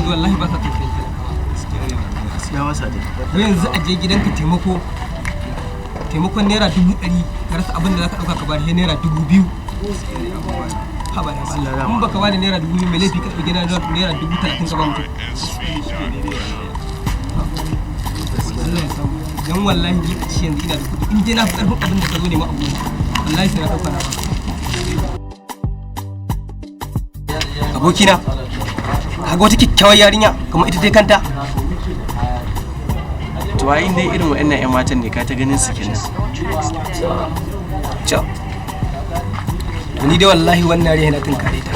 yanzu wallahi ba sa tausayin talakawa. Gaskiya wasa dai. Wai yanzu a je gidanka taimako, taimakon ₦100,000, ka rasa abin da za ka ɗauka ka bayar sai ₦2,000. Haba da Allah, in baka bada ₦2,000, mai laifi ka ɗauki ₦30,000 ka ba mutum? Allah ya samu. Dan wallahi ni a ci yanzu ina da kuɗi, in dai na fi ƙarfin abin da ka zo nema a gona, wallahi sai na ɗauka na ba abokina. Kaga wata kyakkyawar yarinya kamar ita dai kanta. To ai dai irin wa'annan 'yan matan ne ka ta ganin su kenan. Ca. To ni dai wallahi wannan yarinya na tunkare ta,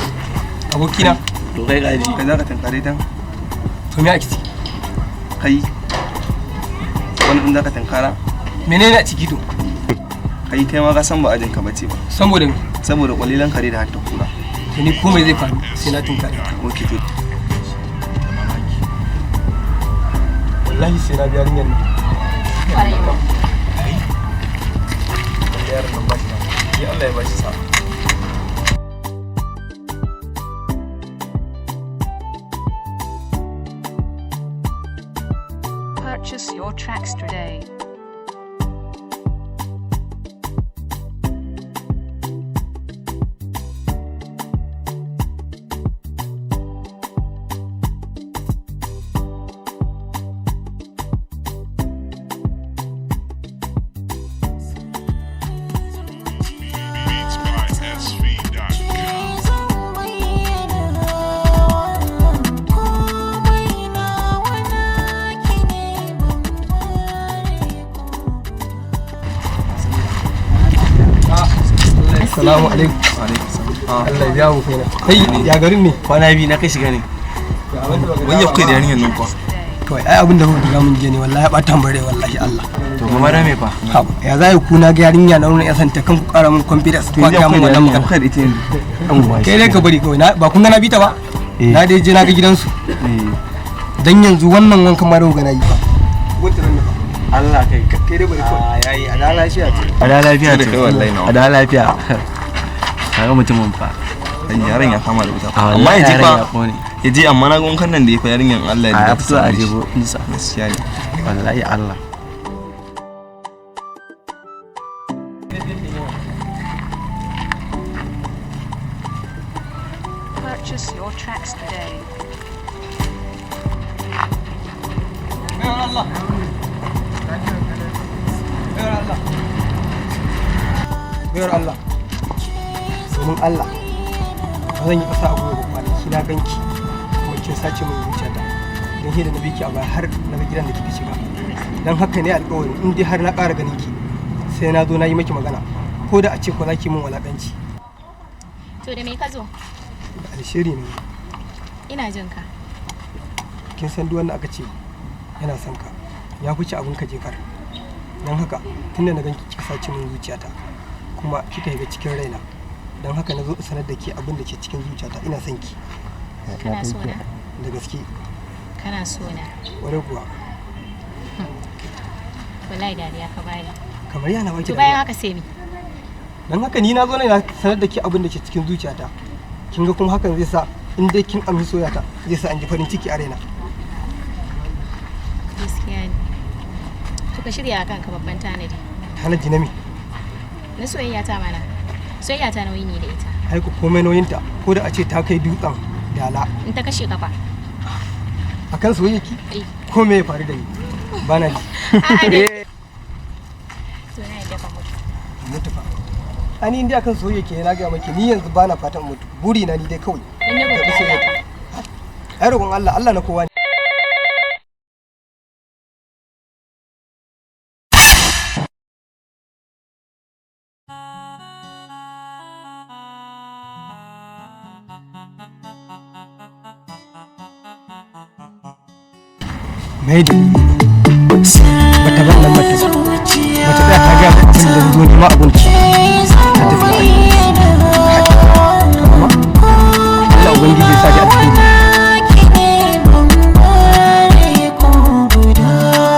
abokina. To kai gaji. Kai za ka tankare ta? To me ake ciki? Kai, wani ɗin za ka tankara? Menene a ciki to? Kai, kai ma ka san ba ajin ka bace ba. Saboda me? Saboda kwalilan kare da hatta kura. To ni komai zai faru sai na tunkare ta. Ok, to. Wallahi sai na bi yarinyar nan. Yaron nan ba shi ya, Allah ya ba shi sa'a. Purchase your tracks today. Beats by SV.com. Zan bayyana komai na naki ne, ban ware ko. Assalamu alaikum. Allah ya biya mu. Kaina kai, ya garin ne? Kwana biyu na kai shiga ne. Wai ya kai da yarinyar nan kuwa? Kawai ai abin da kuka ga mun je ne, wallahi ya bata mun rai, wallahi Allah. To kuma da me fa? Ha, ya za ku na ga yarinya na nuna ya santa kan ku kara mun confidence To ku ga yanzu mun akwai da wannan yarinyar magana. kai da ita yanzu. Kai dai ka bari kawai, ba kun ga na bita ba? Na dai je na ga gidansu. Dan yanzu wannan wankan ma da kuka na yi ba wata ran ba. Allah kai. Kai dai bari kawai. Yayi a da lafiya ce. A da lafiya Da ce. kai wallahi nawa. A da lafiya. Kaga mutumin fa. Ai yaron ya kama da wuta. A Amma ya wallahi je yaron ya fa kone. ya je, amma na ga wankan nan da ya fa yarinyar Allah ya A ya da fito a jebo nisa. Gaskiya ne. Wallahi Allah. Purchase your tracks today. Bayar Allah. Bayar Allah. Bayar Allah. Domin Allah. Ba zan yi ƙasa a gwiwa ba, kwanaki na ganki kuma kin sace min zuciyata. Don shi da na biki a baya har na ga gidan da kika shiga. Don haka ne alƙawari, in dai har na ƙara ganin ki sai na zo na yi maki magana. Ko da a ce ko za ki min walaƙanci. To da me ka zo? Da alsheri ne. Ina jin ka. Kin san duk wanda aka ce yana son ka ya fice abin ka jefar. Don haka tunda na ganki kika sace min zuciyata kuma kika shiga cikin raina, don haka na zo in sanar da ke abin da ke cikin zuciyata: ina son ki. Kana so na? Da gaske. Kana so na? Ƙwarai kuwa. Wallahi dariya ka bani. Kamar yana baki To bayan dariya. haka sai me? Don haka ni na zo ne na sanar da ke abin da ke cikin zuciyata. Kin ga kuma hakan zai sa in dai kin amshi soyata, zai sa an ji farin ciki a raina. Gaskiya ne. To ka shirya kanka babban tanadi. Tanaji na me? Na soyayya ta mana. Soyayya ta nauyi ne da ita. Ai ku komai nauyinta, ko da a ce ta kai dutsen dala. In ta kashe ka fa? Akan soyayya ki? Eh. Ko me ya faru da ni bana ji. A'a dai. To na yadda ka mutu. Mutu fa? Ani indai akan soyayya ke, na ga maki ni yanzu bana fatan mutu. Buri na ni dai kawai In na roƙi karɓi soyayya. Allah. Ai roƙon Allah, Allah na kowa ne. Mai dalili bata ban nan mata ba.